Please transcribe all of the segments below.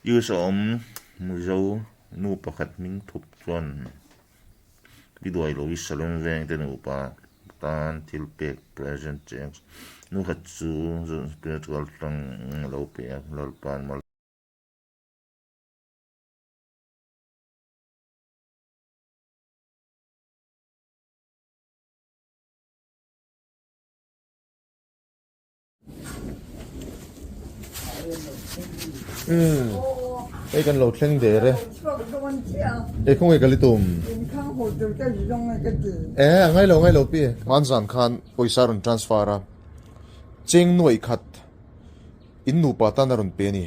US a awm Mizo nu pakhat hming thup chuan i duai lo i Salem veng te nupa tan thil pek present cheng nu khat chu spiritual tang a lo pe a Lalpa'n mal Umm hei kan lo thleng der e e khawnge ka li tum e a ngai lo ngai lo pi hmanzan khan pawisa a rawn transfer a cheng nuaih khat in nupa tan a rawn pe a ni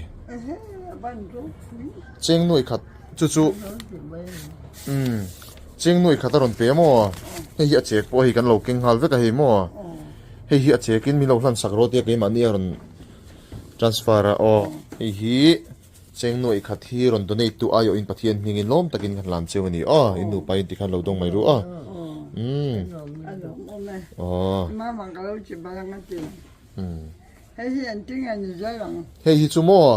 cheng nuaih khat chu chu umm cheng nuaih khat a rawn pe a maw hei hi a chek pawh hei kan lo keng nghal vek a hei maw. Hei hi a chekin min lo hlan sak rawh tia keimahni a rawn transfer a aw. Hei hi cheng nuaih khat hi rawn donate tu aiawhin Pathian hmingin lawm takin kan hlan cheu a ni aw. In nupa in tikhan lo dawng mai ru aw. Umm. Aw. Hei hi chu maw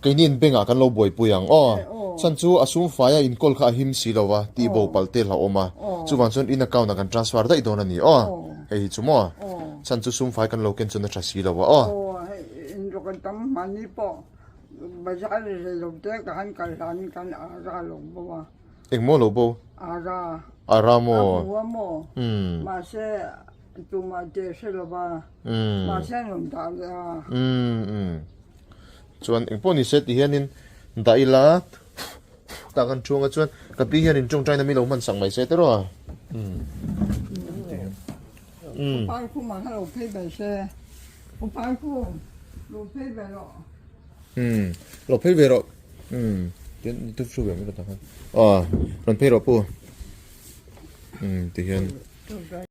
keini in bank ah kan lo buaipui ang aw. Chhan chu a sum faia inkawl kha a him si lo va tih bo palh te hlauhawm a. Chuvang chuan in account ah kan transfer daih dawn a ni aw. Hei hi chu maw chhan chu sum fai kan lo ken chuan a tha si lo va aw. Engmaw lo bo? Ara maw? Umm. Tumah teh hre lo va, mahse an rawn dah leh a. Umm umm. Chuan engpawh ni se ti hianin dah ila tah kan thuang a chuan ka pi hianin tawngtaina mi lo hman sak mai se tiraw a. Umm. Umm. Upa khumah kha lo phei ve se. Upa khum lo phei ve rawh. Umm lo phei ve rawh. Umm tian tu thu ve mai ka ta khan. Aw rawn phei rawh pu. Umm ti hian.